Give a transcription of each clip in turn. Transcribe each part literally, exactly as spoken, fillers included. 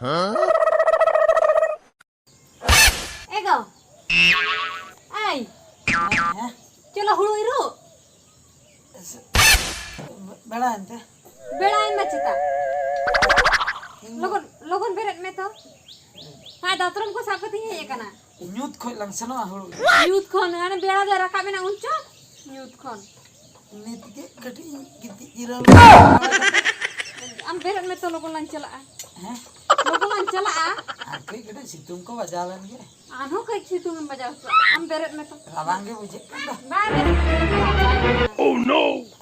ᱮ ᱜᱚ᱾ ᱟᱭ᱾ ᱦᱮᱸ? ᱪᱚᱞᱚ ᱦᱩᱲᱩ ᱤᱨᱚᱜ᱾ ᱵᱮᱲᱟᱭᱮᱱ ᱛᱮ᱾ ᱵᱮᱲᱟᱭᱮᱱ ᱢᱟ ᱪᱮᱛᱟ᱾ ᱤᱧ ᱞᱚᱜᱚᱱ, ᱞᱚᱜᱚᱱ ᱵᱮᱨᱮᱫ ᱢᱮ ᱛᱚ᱾ ᱦᱮᱸ, ᱫᱟᱛᱨᱚᱢ ᱠᱚ ᱥᱟᱵ ᱠᱟᱛᱮᱧ ᱦᱮᱡ ᱟᱠᱟᱱᱟ᱾ ᱧᱩᱛ ᱠᱷᱚᱡ ᱞᱟᱝ ᱥᱮᱱᱚᱜᱼᱟ ᱦᱩᱲᱩ ᱤᱨ᱾ ᱧᱩᱛ ᱠᱷᱚᱱ, ᱦᱟᱱᱮ ᱵᱮᱲᱟ ᱫᱚ ᱨᱟᱠᱟᱵ ᱮᱱᱟ ᱩᱱ ᱪᱚ᱾ ᱧᱩᱛ ᱠᱷᱚᱱ᱾ ᱱᱤᱛ ᱜᱮ ᱠᱟᱹᱴᱤᱡ ᱤᱧ ᱜᱤᱛᱤᱡ ᱡᱤᱨᱟᱹᱣ ᱞᱮᱱᱟ᱾ ᱟᱢ ᱵᱮᱨᱮᱫ ᱢᱮ ᱛᱚ, ᱞᱚᱜᱚᱱ ᱞᱟᱝ ᱪᱟᱞᱟᱜᱼᱟ᱾ ᱦᱮᱸ? ᱞᱚᱜᱚᱱ ᱞᱟᱝ ᱪᱟᱞᱟᱜᱼᱟ᱾ ᱟᱨ ᱠᱟᱹᱡ ᱠᱟᱹᱴᱤᱡ ᱥᱤᱛᱩᱝ ᱠᱚ ᱵᱟᱡᱟᱣ ᱞᱮᱱ ᱜᱮ᱾ ᱟᱨᱦᱚᱸ ᱠᱟᱹᱡ ᱥᱤᱛᱩᱝ ᱮᱢ ᱵᱟᱡᱟᱣ ᱦᱚᱪᱚᱣᱟᱜᱼᱟ᱾ ᱟᱢ ᱵᱮᱨᱮᱫ ᱢᱮ ᱛᱚ᱾ ᱨᱟᱵᱟᱝ ᱜᱮ ᱵᱩᱡᱷᱟᱹᱜ ᱠᱟᱱ ᱫᱚ᱾ ᱵᱟᱭ ᱵᱮᱨᱮᱫ ᱠᱟᱱᱟ᱾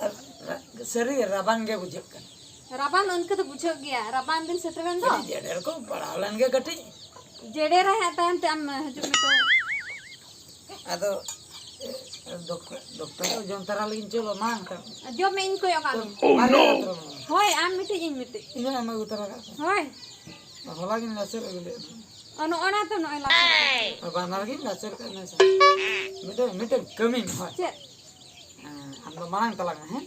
ᱟᱨ ᱨᱟ-, ᱥᱟᱹᱨᱤ ᱨᱟᱵᱟᱝ ᱜᱮ ᱵᱩᱡᱷᱟᱹᱜ ᱠᱟᱱᱟ᱾ ᱨᱟᱵᱟᱝ ᱫᱚ ᱤᱱᱠᱟᱹ ᱫᱚ ᱵᱩᱡᱷᱟᱹᱜ ᱜᱮᱭᱟ᱾ ᱨᱟᱵᱟᱝ ᱫᱤᱱ ᱥᱮᱴᱮᱨᱮᱱ ᱫᱚ᱾ ᱠᱟᱹᱴᱤᱡ ᱡᱮᱰᱮᱨ ᱠᱚ ᱯᱟᱲᱟᱣ ᱞᱮᱱ ᱜᱮ ᱠᱟᱹᱴᱤᱡ᱾ ᱡᱮᱰᱮᱨᱟᱭ ᱦᱟᱸᱜ ᱛᱟᱭᱚᱢ ᱛᱮ, ᱟᱢ ᱦᱤᱡᱩᱜ ᱢᱮ ᱛᱚ᱾ ᱟᱫᱚ, ᱮ, ᱰᱚᱠᱴᱚᱨ, ᱰᱚᱠᱴᱚᱨ ᱫᱚ ᱡᱚᱢ ᱛᱟᱨᱟ ᱞᱟᱹᱜᱤᱫ ᱪᱚᱞᱚ ᱢᱟᱲᱟᱝ ᱛᱮ᱾ ᱡᱚᱢ ᱢᱮ, ᱤᱧ ᱠᱚᱭᱚᱜ ᱠᱟᱜ ᱢᱮ᱾ ᱵᱟᱨᱭᱟ ᱠᱟᱛᱨᱟ ᱢᱮ᱾ ᱦᱳᱭ, ᱟᱢ ᱢᱤᱫᱴᱤᱡ, ᱤᱧ ᱢᱤᱫᱴᱤᱡ᱾ ᱤᱧ ᱦᱚᱸ ᱮᱢ ᱟᱹᱜᱩ ᱛᱟᱨᱟ ᱠᱟᱜ ᱢᱮ᱾ ᱦᱳᱭ᱾ ᱦᱚᱞᱟ ᱜᱤᱧ ᱞᱟᱥᱮᱨ ᱟᱹᱜᱩ ᱞᱮᱫ ᱢᱮ᱾ ᱚ, ᱱᱚᱜᱼᱚ ᱱᱟ ᱛᱚ ᱱᱚᱜᱼᱚᱭ ᱞᱟᱥᱮᱨ ᱠᱟᱜ ᱢᱮ᱾ ᱵᱟᱱᱟᱨ ᱜᱤᱧ ᱞᱟᱥᱮᱨ ᱠᱟᱜ ᱢᱮ ᱥᱮ᱾ ᱢᱤᱫᱴᱮᱱ, ᱢᱤᱫᱴᱮᱱ ᱠᱟᱹᱢᱤ ᱢᱮ, ᱦᱳᱭ᱾ ᱪᱮᱫ? ᱦᱮᱸ, ᱟᱢ ᱫᱚ ᱢᱟᱲᱟᱝ ᱛᱟᱞᱟᱝ ᱢᱮ, ᱦᱮᱸ?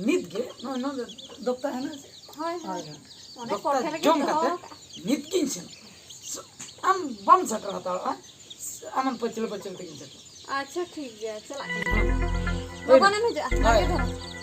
ᱱᱤᱛ ᱜᱮ ᱱᱚᱜᱼᱚᱭ ᱱᱚᱣᱟ ᱫᱚ ᱫᱚᱠᱛᱟ ᱦᱮᱱᱟᱜ ᱥᱮ? ᱦᱳᱭ, ᱦᱳᱭ᱾ ᱦᱳᱭ, ᱦᱳᱭ᱾ ᱚᱱᱮ ᱫᱚᱠᱛᱟ ᱠᱚᱴᱷᱮ ᱨᱮᱜᱮᱧ ᱡᱚᱢ ᱫᱚᱦᱚ ᱠᱟᱛᱮ ᱟᱠᱟᱫᱼᱟ᱾ ᱱᱤᱛ ᱜᱤᱧ ᱥᱮᱱᱚᱜᱼᱟ᱾ ᱟᱢ ᱵᱟᱢ ᱥᱮᱴᱮᱨ ᱦᱟᱛᱟᱲᱚᱜᱼᱟ, ᱟᱢᱮᱢ ᱯᱟᱹᱪᱷᱞᱟᱹ ᱯᱟᱹᱪᱷᱞᱟᱹ ᱛᱮᱜᱤᱧ ᱥᱮᱴᱮᱨᱚᱜᱼᱟ᱾ ᱟᱪᱪᱷᱟ, ᱴᱷᱤᱠ ᱜᱮᱭᱟ, ᱪᱟᱞᱟᱜ ᱠᱟᱹᱱᱟᱹᱧ᱾ ᱦᱳᱭ᱾ ᱞᱚᱜᱚᱱᱮᱢ ᱦᱤᱡᱩᱜᱼᱟ, ᱦᱳᱭ᱾ ᱱᱚᱰᱮ ᱫᱷᱚᱨᱚ᱾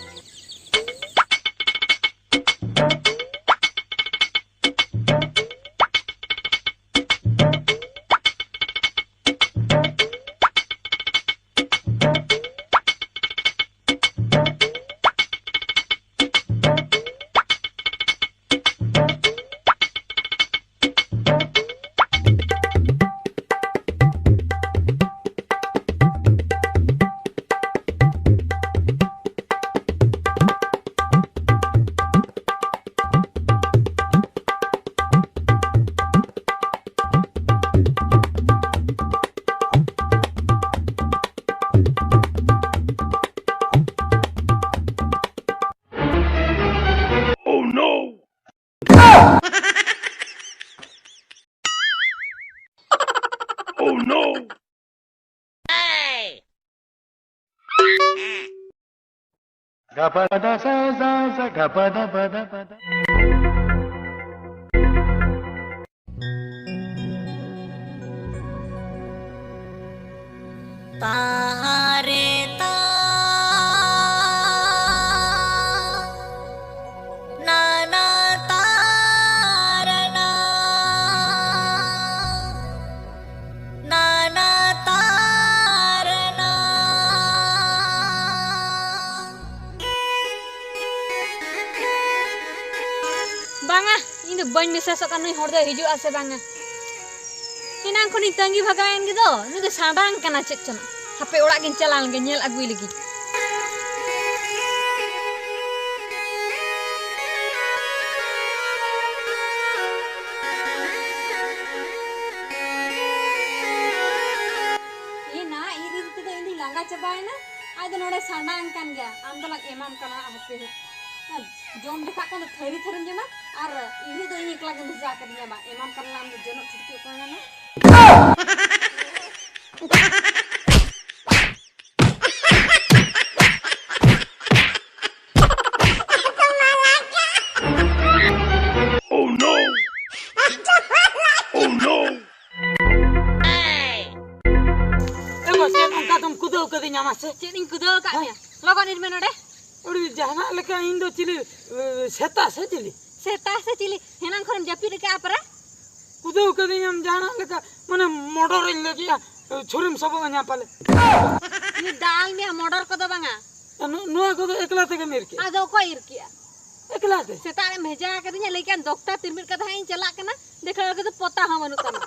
Oh no! Oh no! Gapada sa sa sa, gapada pada pada. ᱵᱟᱝᱟ, ᱤᱧ ᱫᱚ ᱵᱟᱹᱧ ᱵᱤᱥᱥᱟᱥᱚᱜ ᱠᱟᱱᱟ ᱱᱩᱭ ᱦᱚᱲ ᱫᱚᱭ ᱦᱤᱡᱩᱜᱼᱟ ᱥᱮ ᱵᱟᱝᱟ᱾ ᱮᱱᱟᱝ ᱠᱷᱚᱱᱤᱧ ᱛᱟᱺᱜᱤ ᱵᱷᱟᱜᱟᱣᱮᱱ ᱜᱮᱫᱚ, ᱱᱩᱭ ᱫᱚ ᱥᱟᱸᱰᱟᱝ ᱠᱟᱱᱟ ᱪᱮᱫ ᱪᱚᱝ᱾ ᱦᱟᱯᱮ ᱚᱲᱟᱜ ᱜᱤᱧ ᱪᱟᱞᱟᱣ ᱞᱮᱱᱜᱮ, ᱧᱮᱞ ᱟᱹᱜᱩᱭ ᱞᱟᱹᱜᱤᱫ᱾ ᱮᱱᱟ ᱤᱨ ᱤᱨ ᱛᱮᱫᱚ ᱤᱧ ᱫᱚᱧ ᱞᱟᱸᱜᱟ ᱪᱟᱵᱟᱭᱮᱱᱟ᱾ ᱟᱡ ᱫᱚ ᱱᱚᱰᱮ ᱥᱟᱸᱰᱟᱝ ᱠᱟᱱ ᱜᱮᱭᱟ, ᱟᱢ ᱫᱚᱞᱟᱝ ᱮᱢᱟᱢ ᱠᱟᱱᱟ ᱦᱟᱯᱮ ᱦᱟᱸᱜ᱾ ᱡᱚᱢ ᱡᱚᱠᱷᱟᱜ ᱠᱷᱟᱱ ᱫᱚ ᱛᱷᱟᱹᱨᱤ ᱛᱷᱟᱹᱨᱤᱢ ᱡᱚᱢᱟ, ᱟᱨ ᱤᱨ ᱫᱚ ᱤᱧ ᱮᱠᱞᱟ ᱜᱮᱢ ᱵᱷᱮᱡᱟ ᱠᱟᱫᱤᱧᱟ ᱵᱟᱝ? ᱮᱢᱟᱢ ᱠᱟᱱᱟ ᱟᱢ ᱫᱚ ᱡᱚᱱᱚᱜ ᱪᱷᱩᱴᱠᱤ ᱚᱠᱚᱭ ᱢᱮᱱᱟ? Oh no! Oh no! ᱮ ᱢᱟ, ᱪᱮᱫ ᱚᱱᱠᱟ ᱫᱚᱢ ᱠᱩᱫᱟᱹᱣ ᱠᱟᱹᱫᱤᱧᱟ ᱢᱟᱥᱮ? ᱪᱮᱫ ᱤᱧ ᱠᱩᱫᱟᱹᱣ ᱟᱠᱟᱫ ᱦᱮᱸ? ᱢᱮᱭᱟ? ᱞᱚᱜᱚᱱ ᱤᱨ ᱢᱮ ᱱᱚᱰᱮ᱾ ᱟᱹᱰᱤ ᱡᱟᱦᱟᱱᱟᱜ ᱞᱮᱠᱟ ᱤᱧ ᱫᱚ ᱪᱤᱞᱤ, ᱮ, ᱥᱮᱛᱟ ᱥᱮ ᱪᱤᱞᱤ? ᱥᱮᱛᱟ ᱥᱮ ᱪᱤᱞᱤ? ᱦᱮᱱᱟᱝ ᱠᱷᱚᱱᱮᱢ ᱡᱟᱹᱯᱤᱫ ᱟᱠᱟᱫᱼᱟ ᱯᱟᱨᱟ? ᱠᱩᱫᱟᱹᱣ ᱠᱟᱹᱫᱤᱧᱟᱢ ᱡᱟᱦᱟᱱᱟᱜ ᱞᱮᱠᱟ, ᱢᱟᱱᱮ ᱢᱚᱰᱚᱨᱤᱧ ᱞᱟᱹᱜᱤᱫᱼᱟ, ᱪᱷᱩᱨᱤᱢ ᱥᱚᱵᱚᱜ ᱟᱹᱧᱟ ᱯᱟᱞᱮ᱾ ᱤᱧ ᱫᱟᱞ ᱢᱮᱭᱟ ᱢᱚᱰᱚᱨ ᱠᱚᱫᱚ ᱵᱟᱝᱟ᱾ ᱱᱚ-, ᱱᱚᱣᱟ ᱠᱚᱫᱚ ᱮᱠᱞᱟ ᱛᱮᱜᱮᱢ ᱤᱨ ᱠᱮᱜᱼᱟ? ᱟᱫᱚ ᱚᱠᱚᱭ ᱤᱨ ᱠᱮᱜᱼᱟ? ᱮᱠᱞᱟ ᱛᱮ? ᱥᱮᱛᱟᱜ ᱨᱮᱢ ᱵᱷᱮᱡᱟ ᱟᱠᱟᱫᱤᱧᱟ, ᱞᱟᱹᱭ ᱠᱮᱜᱼᱟᱢ ᱫᱚᱠᱛᱟ ᱛᱤᱨᱢᱤᱫ ᱠᱟᱛᱮ ᱦᱟᱸᱜ ᱤᱧ ᱪᱟᱞᱟᱜ ᱠᱟᱱᱟ, ᱫᱮᱠᱷᱟᱣ ᱠᱟᱛᱮ ᱯᱚᱛᱟ ᱦᱚᱸ ᱵᱟᱹᱱᱩᱜ ᱛᱟᱢᱟ᱾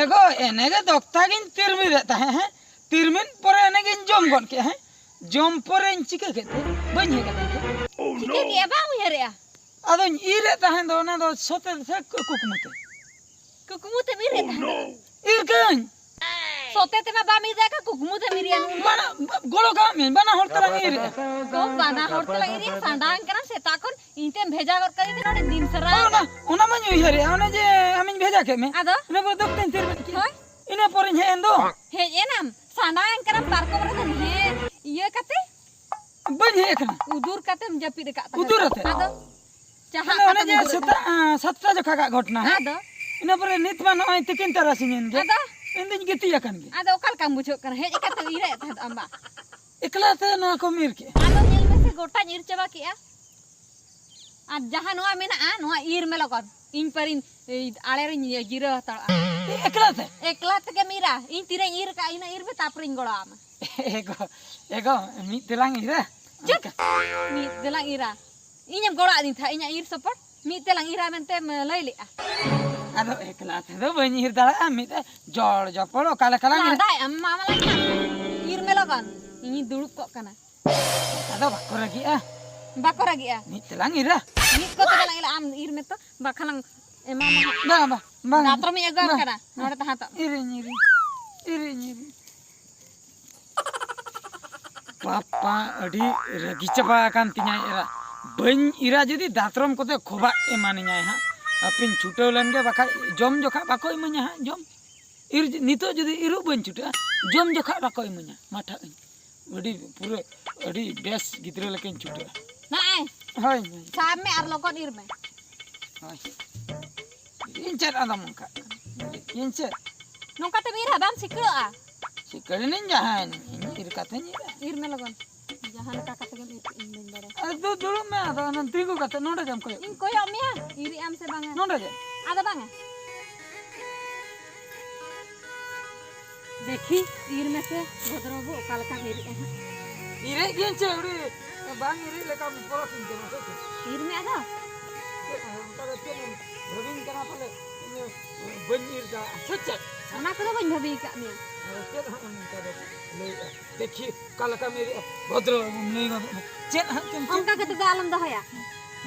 ᱮᱜᱳ, ᱮᱱᱮ ᱜᱮ ᱫᱚᱠᱛᱟ ᱜᱤᱧ ᱛᱤᱨᱢᱤᱫ ᱮᱫ ᱛᱟᱦᱮᱸᱫ, ᱦᱮᱸ? ᱛᱤᱨᱢᱤᱫ ᱯᱚᱨᱮ ᱮᱱᱮ ᱜᱤᱧ ᱡᱚᱢ ᱜᱚᱫ ᱠᱮᱜᱼᱟ, ᱦᱮᱸ? ᱡᱚᱢ ᱯᱚᱨᱮᱧ ᱪᱤᱠᱟᱹ ᱠᱮᱫ ᱛᱮ? ᱵᱟᱹᱧ ᱦᱮᱡ ᱠᱟᱛᱮ ᱪᱤᱠᱟᱹ ᱠᱮᱜᱼᱟ ᱵᱟᱢ ᱩᱭᱦᱟᱹᱨᱮᱜᱼᱟ? ᱟᱫᱚᱧ ᱤᱨ ᱮᱫ ᱛᱟᱦᱮᱸᱫ ᱫᱚ, ᱚᱱᱟ ᱫᱚ ᱥᱚᱛᱮ ᱥᱮ ᱠᱩ-, ᱠᱩᱠᱢᱩ ᱛᱮ? ᱠᱩᱠᱢᱩ ᱛᱮᱢ ᱤᱨ ᱮᱫ ᱛᱟᱦᱮᱸᱫ? ᱤᱨ ᱠᱟᱹᱧ᱾ ᱥᱚᱛᱮ ᱛᱮᱢᱟ ᱵᱟᱢ ᱤᱨ ᱫᱟᱲᱮ ᱠᱟᱜ, ᱠᱩᱠᱢᱩ ᱛᱮᱢ ᱤᱨ ᱮᱫ᱾ ᱵᱟᱱᱟ-, ᱵᱟ-, ᱜᱚᱲᱚ ᱠᱟᱜ ᱢᱤᱭᱟᱹᱧ, ᱵᱟᱱᱟ ᱦᱚᱲ ᱛᱮᱞᱟᱝ ᱤᱨ ᱮᱫ᱾ ᱛᱚ ᱵᱟᱱᱟ ᱦᱚᱲ ᱛᱮᱞᱟᱝ ᱤᱨ ᱮᱫ, ᱥᱟᱸᱰᱟᱝ ᱠᱟᱱᱟᱢ ᱥᱮᱛᱟᱜ ᱠᱷᱚᱱ, ᱤᱧ ᱛᱮᱢ ᱵᱷᱮᱡᱟ ᱜᱚᱫ ᱠᱟᱫᱤᱧ ᱛᱮ ᱱᱚᱰᱮ ᱫᱤᱱ ᱥᱟᱨᱟ᱾ ᱚᱱᱟ, ᱚᱱᱟ ᱢᱟᱧ ᱩᱭᱦᱟᱹᱨᱮᱜᱼᱟ, ᱚᱱᱮ ᱡᱮ ᱟᱢᱤᱧ ᱵᱷᱮᱡᱟ ᱠᱮᱫ ᱢᱮ᱾ ᱟᱫᱚ? ᱤᱱᱟᱹ ᱯᱚᱨᱮ ᱫᱚᱠᱛᱟᱧ ᱛᱤᱨ ᱵᱮᱫ ᱠᱮᱫ᱾ ᱦᱳᱭ᱾ ᱤᱱᱟᱹ ᱯᱚᱨᱮᱧ ᱦᱮᱡ ᱮᱱ ᱫᱚ᱾ ᱦᱮᱡ ᱮᱱᱟᱢ, ᱥᱟᱸᱰᱟᱝ ᱠᱟᱱᱟᱢ ᱯᱟᱨᱠᱚᱢ ᱨᱮᱫᱚ ᱱᱤᱭᱟᱹ ᱤᱭᱟᱹ ᱠᱟᱛᱮ᱾ ᱵᱟᱹᱧ ᱦᱮᱡ ᱟᱠᱟᱱᱟ᱾ ᱩᱫᱩᱨ ᱠᱟᱛᱮᱢ ᱡᱟᱹᱯᱤᱫ ᱟᱠᱟᱫ ᱛᱟᱦᱮᱸ᱾ ᱩᱫᱩᱨ ᱟᱛᱮ? ᱟᱫᱚ ᱪᱟᱦᱟᱜ ᱢᱟᱱᱮ ᱚᱱᱮ ᱠᱟᱛᱮᱢ ᱡᱮ ᱩᱫᱩᱨ ᱥᱮᱛᱟᱜ, ᱟᱠᱟᱫ᱾ ᱟᱸ, ᱥᱟᱛᱴᱟ ᱡᱚᱠᱷᱟ ᱜᱟᱜ ᱜᱷᱚᱴᱱᱟ, ᱦᱮᱸ? ᱟᱫᱚ? ᱤᱱᱟᱹ ᱯᱚᱨᱮ ᱱᱤᱛ ᱢᱟ ᱱᱚᱜᱼᱚᱭ ᱛᱤᱠᱤᱱ ᱛᱟᱨᱟᱥᱤᱧ ᱮᱱ ᱜᱮ᱾ ᱟᱫᱚ? ᱤᱧ ᱫᱩᱧ ᱜᱤᱛᱤᱡ ᱟᱠᱟᱱ ᱜᱮ᱾ ᱟᱫᱚ ᱚᱠᱟ ᱞᱮᱠᱟᱢ ᱵᱩᱡᱷᱟᱹᱣ ᱠᱟᱱᱟ? ᱦᱮᱡ ᱠᱟᱛᱮᱢ ᱤᱨ ᱮᱫ ᱛᱟᱦᱮᱸᱫ ᱟᱢ ᱵᱟ? ᱮᱠᱞᱟ ᱛᱮ ᱱᱚᱣᱟ ᱠᱚᱢ ᱤᱨ ᱠᱮᱜᱼᱟ? ᱟᱫᱚ ᱧᱮᱞ ᱢᱮᱥᱮ, ᱜᱚᱴᱟᱧ ᱤᱨ ᱪᱟᱵᱟ ᱠᱮᱜᱼᱟ᱾ ᱟᱨ ᱡᱟᱦᱟᱸ ᱱᱚᱣᱟ ᱢᱮᱱᱟᱜᱼᱟ, ᱱᱚᱣᱟ ᱤᱨ ᱢᱮ ᱞᱚᱜᱚᱱ᱾ ᱤᱧ ᱯᱟᱹᱨᱤᱧ, ᱤᱧ ᱟᱲᱮ ᱨᱤᱧ ᱡᱤᱨᱟᱹᱣ ᱦᱟᱛᱟᱲᱚᱜᱼᱟ᱾ ᱮ-, ᱮᱠᱞᱟ ᱛᱮ? ᱮᱠᱞᱟ ᱛᱮᱜᱮᱢ ᱤᱨᱟ? ᱤᱧ ᱛᱤᱱᱟᱹᱜ ᱤᱧ ᱤᱨ ᱠᱟᱜᱼᱟ, ᱤᱱᱟᱹᱜ ᱤᱨ ᱢᱮ, ᱛᱟᱨᱯᱚᱨᱮᱧ ᱜᱚᱲᱚ ᱟᱢᱟ᱾ ᱮᱜᱳ, ᱮᱜᱳ, ᱢᱤᱫ ᱫᱮᱞᱟᱝ ᱤᱨᱟ᱾ ᱪᱩᱯ! ᱢᱤᱫ ᱫᱮᱞᱟᱝ ᱤᱨᱟ᱾ ᱤᱧᱮᱢ ᱜᱚᱲᱚ ᱟᱹᱫᱤᱧ ᱛᱟᱦᱮᱸᱫ ᱤᱧᱟᱹᱜ ᱤᱨ ᱥᱚᱯᱚᱴ? ᱢᱤᱫ ᱛᱮᱞᱟᱝ ᱤᱨᱟ ᱢᱮᱱᱛᱮᱢ ᱞᱟᱹᱭ ᱞᱮᱜᱼᱟ᱾ ᱟᱫᱚ ᱮᱠᱞᱟ ᱛᱮᱫᱚ ᱵᱟᱹᱧ ᱤᱨ ᱫᱟᱲᱮᱭᱟᱜᱼᱟ, ᱢᱤᱫ ᱡᱚᱲ ᱡᱚᱯᱚᱲ ᱚᱠᱟ ᱞᱮᱠᱟ ᱞᱟᱝ ᱤᱨᱟ? ᱞᱟᱸᱫᱟᱭ ᱟᱢ ᱢᱟ ᱞᱟᱝ ᱤᱨ ᱢᱮ ᱞᱚᱜᱚᱱ, ᱤᱧᱤᱧ ᱫᱩᱲᱩᱵ ᱠᱚᱜ ᱠᱟᱱᱟ᱾ ᱟᱫᱚ ᱵᱟᱠᱚ ᱨᱟᱹᱜᱤᱜᱼᱟ᱾ ᱵᱟᱠᱚ ᱨᱟᱹᱜᱤᱜᱼᱟ᱾ ᱢᱤᱫ ᱛᱮᱞᱟᱝ ᱤᱨᱟ᱾ ᱢᱤᱫ ᱠᱚᱛᱮ ᱞᱟᱝ ᱤᱨᱟ, ᱟᱢ ᱤᱨ ᱢᱮ ᱛᱚ, ᱵᱟᱠᱷᱟᱱ ᱞᱟᱝ ᱮᱢᱟᱢᱟ ᱦᱟᱸᱜ᱾ ᱵᱟᱝ, ᱵᱟᱝ, ᱵᱟᱝ᱾ ᱫᱟᱛᱨᱚᱢᱤᱧ ᱟᱹᱜᱩ ᱟᱢ ᱵᱟᱝ᱾ ᱠᱟᱱᱟ, ᱱᱚᱰᱮ ᱛᱟᱦᱮᱸ ᱛᱚ᱾ ᱤᱨᱤᱧ, ᱤᱨᱤᱧ, ᱤᱨᱤᱧ, ᱤᱨᱤᱧ᱾ ᱵᱟᱯᱟ, ᱟᱹᱰᱤ ᱨᱟᱹᱜᱤ ᱪᱟᱵᱟ ᱟᱠᱟᱱ ᱛᱤᱧᱟᱭ ᱮᱨᱟ᱾ ᱵᱟᱹᱧ ᱤᱨᱟ ᱡᱩᱫᱤ ᱫᱟᱛᱨᱚᱢ ᱠᱚᱛᱮ ᱠᱷᱚᱵᱟᱜ ᱮᱢᱟᱱᱤᱧᱟᱭ ᱦᱟᱸᱜ᱾ ᱦᱟᱯᱮᱧ ᱪᱷᱩᱴᱟᱹᱣ ᱞᱮᱱ ᱜᱮ, ᱵᱟᱠᱷᱟᱡ ᱡᱚᱢ ᱡᱚᱠᱷᱟᱜ ᱵᱟᱠᱚ ᱤᱢᱟᱹᱧᱟ ᱦᱟᱸᱜ ᱡᱚᱢ᱾ ᱤᱨ, ᱱᱤᱛᱚᱜ ᱡᱩᱫᱤ ᱤᱨᱚᱜ ᱵᱟᱹᱧ ᱪᱷᱩᱴᱟᱹᱜᱼᱟ, ᱡᱚᱢ ᱡᱚᱠᱷᱟᱜ ᱵᱟᱠᱚ ᱤᱢᱟᱹᱧᱟ, ᱢᱟᱴᱷᱟᱜ ᱟᱹᱧ᱾ ᱟᱹᱰᱤ ᱯᱩᱨᱟᱹ, ᱟᱹᱰᱤ ᱵᱮᱥ ᱜᱤᱫᱽᱨᱟᱹ ᱞᱮᱠᱟᱧ ᱪᱷᱩᱴᱟᱹᱜᱼᱟ᱾ ᱱᱚᱜᱼᱚᱭ, ᱦᱳᱭ, ᱦᱳᱭ᱾ ᱥᱟᱵ ᱢᱮ ᱟᱨ ᱞᱚᱜᱚᱱ ᱤᱨ ᱢᱮ᱾ ᱦᱳᱭ᱾ ᱤᱧ ᱪᱮᱫ ᱟᱫᱚᱢ ᱚᱱᱠᱟᱜ ᱠᱟᱱᱟ? ᱤᱧ ᱪᱮᱫ? ᱱᱚᱝᱠᱟ ᱛᱮᱢ ᱤᱨᱟ, ᱵᱟᱢ ᱥᱤᱠᱟᱹᱜᱼᱟ? ᱥᱤᱠᱟᱹᱲᱤᱱᱟᱹᱧ ᱡᱟᱦᱟᱸᱭ, ᱤᱧ ᱤᱨ ᱠᱟᱛᱮᱧ ᱤᱨᱟ᱾ ᱤᱨ ᱢᱮ ᱞᱚᱜᱚᱱ᱾ ᱡᱟᱦᱟᱸ ᱞᱮᱠᱟ ᱠᱟᱛᱮ ᱜᱮᱢ ᱤᱨ ᱠᱮᱫ, ᱤᱧ ᱵᱟᱹᱧ ᱵᱟᱲᱟᱭᱟ᱾ ᱟᱫᱚ ᱫᱩᱲᱩᱵ ᱢᱮ, ᱟᱫᱚ ᱚᱱᱟ ᱛᱤᱸᱜᱩ ᱠᱟᱛᱮ ᱱᱚᱰᱮ ᱜᱮᱢ ᱠᱚᱭᱚᱜ᱾ ᱤᱧ ᱠᱚᱭᱚᱜ ᱢᱮᱭᱟ, ᱤᱨᱮᱜ ᱟᱢ ᱥᱮ ᱵᱟᱝᱟ? ᱱᱚᱰᱮ ᱜᱮ᱾ ᱟᱫᱚ ᱵᱟᱝᱟ᱾ ᱫᱮᱠᱷᱤ, ᱤᱨ ᱢᱮᱥᱮ, ᱵᱷᱚᱫᱨᱚ ᱵᱟᱹᱵᱩ, ᱚᱠᱟ ᱞᱮᱠᱟᱢ ᱤᱨᱮᱜᱼᱟ ᱦᱟᱸᱜ? ᱤᱨᱮᱜ ᱜᱤᱭᱟᱹᱧ ᱪᱮ, ᱟᱹᱣᱲᱤ ᱵᱟᱝ ᱤᱨᱮᱜ ᱞᱮᱠᱟᱢ ᱯᱚᱨᱚᱠᱤᱧ ᱠᱟᱱᱟ ᱥᱮ ᱪᱮᱫ? ᱤᱨ ᱢᱮ ᱟᱫᱚ᱾ ᱪᱮᱫ, ᱚᱱᱠᱟ ᱫᱚ ᱪᱮᱫ ᱮᱢ ᱵᱷᱟᱹᱵᱤᱧ ᱠᱟᱱᱟ ᱯᱟᱞᱮ, ᱤᱧ ᱵᱟᱹᱧ ᱤᱨ ᱠᱟᱜᱼᱟ ᱥᱮ ᱪᱮᱫ? ᱚᱱᱟ ᱠᱚᱫᱚ ᱵᱟᱹᱧ ᱵᱷᱟᱹᱵᱤ ᱟᱠᱟᱫ ᱢᱮᱭᱟ᱾ ᱟᱫᱚ ᱪᱮᱫ ᱦᱟᱸᱜ ᱚᱱᱠᱟ ᱫᱚ ᱞᱟᱹᱭᱮᱜᱼᱟ? ᱫᱮᱠᱷᱤ, ᱚᱠᱟ ᱞᱮᱠᱟᱢ ᱤᱨᱮᱜᱼᱟ? ᱵᱷᱚᱫᱨᱚ ᱵᱟᱹᱵᱩᱢ ᱞᱟᱹᱭ ᱜᱚᱫᱚᱜ ᱫᱚ᱾ ᱪᱮᱫ ᱦᱟᱸᱜ ᱪᱚᱢ ᱪᱮᱫ? ᱚᱱᱠᱟ ᱠᱟᱛᱮ ᱫᱚ ᱟᱞᱚᱢ ᱫᱚᱦᱚᱭᱟ᱾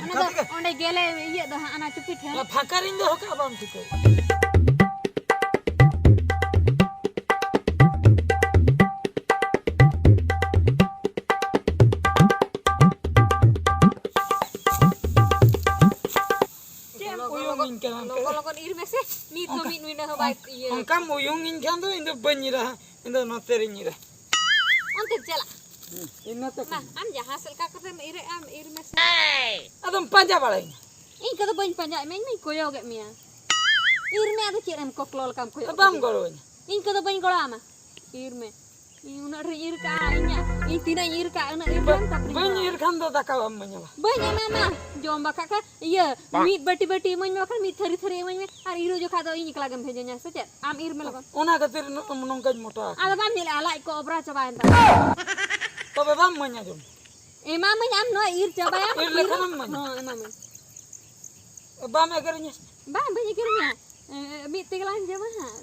ᱚᱱᱟ ᱚᱱᱠᱟ ᱫᱚ ᱛᱮᱜᱮ? ᱚᱸᱰᱮ ᱜᱮᱞᱮ ᱤᱭᱟᱹᱜ ᱫᱚ ᱦᱟᱸᱜ, ᱚᱱᱟ ᱪᱩᱯᱤ ᱴᱷᱮᱱ᱾ ᱚᱱᱟ ᱯᱷᱟᱸᱠᱟ ᱨᱤᱧ ᱫᱚᱦᱚ ᱠᱟᱜᱼᱟ, ᱵᱟᱢ ᱴᱷᱤᱠᱟᱹᱭᱟ᱾ ᱪᱮᱫ ᱮᱢ ᱞᱚᱜᱚᱱ, ᱩᱭᱩᱝ ᱤᱧ ᱠᱟᱱᱟ? ᱞᱚᱜᱚᱱ, ᱞᱚᱜᱚᱱ ᱤᱨ ᱢᱮᱥᱮ, ᱱᱤᱛ ᱫᱚ ᱚᱱᱠᱟ, ᱢᱤᱫ ᱢᱤᱱᱤᱴ ᱦᱚᱸ ᱵᱟᱭ ᱚᱱᱠᱟ, ᱤᱭᱟᱹ᱾ ᱚᱱᱠᱟᱢ ᱩᱭᱩᱝ ᱤᱧ ᱠᱷᱟᱱ ᱫᱚ ᱤᱧ ᱫᱚ ᱵᱟᱹᱧ ᱤᱨᱟ, ᱤᱧ ᱫᱚ ᱱᱚᱛᱮ ᱨᱤᱧ ᱤᱨᱟ᱾ ᱚᱱᱛᱮ ᱪᱟᱞᱟᱜ᱾ ᱤᱧ ᱱᱚᱛᱮ ᱢᱟ, ᱠᱷᱚᱱ᱾ ᱟᱢ ᱡᱟᱦᱟᱸ ᱥᱮᱫ ᱞᱮᱠᱟ ᱠᱟᱛᱮᱢ ᱤᱨᱮᱜ ᱟᱢ, ᱤᱨ ᱢᱮᱥᱮ᱾ ᱟᱫᱚᱢ ᱯᱟᱸᱡᱟ ᱵᱟᱲᱟᱭᱤᱧᱟ᱾ ᱤᱧ ᱠᱚᱫᱚ ᱵᱟᱹᱧ ᱯᱟᱸᱡᱟᱭᱮᱫ ᱢᱮᱭᱟ, ᱤᱧ ᱢᱟᱧ ᱠᱚᱭᱚᱜᱮᱫ ᱢᱮᱭᱟ᱾ ᱤᱨ ᱢᱮ, ᱟᱫᱚ ᱪᱮᱫ ᱮᱢ ᱠᱚᱠᱞᱚ ᱞᱮᱠᱟᱢ ᱠᱚᱭᱚᱜ ᱵᱟᱢ ᱠᱟᱫᱤᱧᱟ? ᱜᱚᱲᱚᱣᱟᱹᱧᱟ᱾ ᱤᱧ ᱠᱚᱫᱚ ᱵᱟᱹᱧ ᱜᱚᱲᱚ ᱟᱢᱟ᱾ ᱤᱨ ᱢᱮ᱾ ᱤᱧ ᱩᱱᱟᱹᱜ ᱰᱷᱮᱨᱤᱧ ᱤᱨ ᱠᱟᱜᱼᱟ, ᱤᱧᱟᱜ, ᱤᱧ ᱛᱤᱱᱟᱹᱜ ᱤᱧ ᱤᱨ ᱠᱟᱜᱼᱟ, ᱩᱱᱟᱹᱜ ᱤᱨ ᱵᱟᱹᱧ ᱠᱟᱜᱼᱟ᱾ ᱵᱟᱹᱧ ᱤᱨ ᱠᱷᱟᱱ ᱫᱚ ᱫᱟᱠᱟ ᱵᱟᱢ ᱤᱢᱟᱹᱧᱟ ᱵᱟ? ᱵᱟᱹᱧ ᱮᱢᱟᱢᱟ᱾ ᱡᱚᱢ ᱵᱟᱠᱷᱟᱡ ᱠᱷᱟᱡ, ᱤᱭᱟᱹ, ᱢᱤᱫ ᱵᱟᱹᱴᱤ ᱵᱟᱹᱴᱤ ᱤᱢᱟᱹᱧ ᱢᱮ, ᱵᱟᱠᱷᱟᱱ ᱢᱤᱫ ᱛᱷᱟᱹᱨᱤ ᱛᱷᱟᱹᱨᱤ ᱤᱢᱟᱹᱧ ᱢᱮ᱾ ᱟᱨ ᱤᱨᱚᱜ ᱡᱚᱠᱷᱟᱡ ᱫᱚ ᱤᱧ ᱮᱠᱞᱟ ᱜᱮᱢ ᱵᱷᱮᱡᱟᱧᱟ ᱥᱮ ᱪᱮᱫ? ᱟᱢ ᱤᱨ ᱢᱮ ᱞᱚᱜᱚᱱ᱾ ᱚᱱᱟ ᱠᱷᱟᱹᱛᱤᱨ ᱱᱚ-, ᱱᱚᱝᱠᱟᱧ ᱢᱚᱴᱟ ᱟᱠᱟᱱᱟ᱾ ᱟᱫᱚ ᱵᱟᱢ ᱧᱮᱞᱮᱜᱼᱟ, ᱞᱟᱡ ᱠᱚ ᱚᱵᱽᱨᱟ ᱪᱟᱵᱟᱭᱮᱱ ᱛᱟᱢᱟ᱾ ᱛᱚᱵᱮ ᱵᱟᱢ ᱤᱢᱟᱹᱧᱟ ᱡᱚᱢ? ᱮᱢᱟᱢᱟᱹᱧ, ᱟᱢ ᱱᱚᱣᱟ ᱤᱨ ᱪᱟᱵᱟᱭᱟᱢ᱾ ᱤᱨ ᱞᱮᱠᱷᱟᱱᱮᱢ ᱤᱢᱟᱹᱧᱟ᱾ ᱦᱚᱸ, ᱮᱢᱟᱢᱟᱹᱧ᱾ ᱵᱟᱢ ᱮᱜᱮᱨᱤᱧᱟ? ᱵᱟᱝ, ᱵᱟᱹᱧ ᱮᱜᱮᱨ ᱢᱮᱭᱟ᱾ ᱮ, ᱢᱤᱫ ᱛᱮᱜᱮ ᱞᱟᱝ ᱡᱚᱢᱟ ᱦᱟᱸᱜ᱾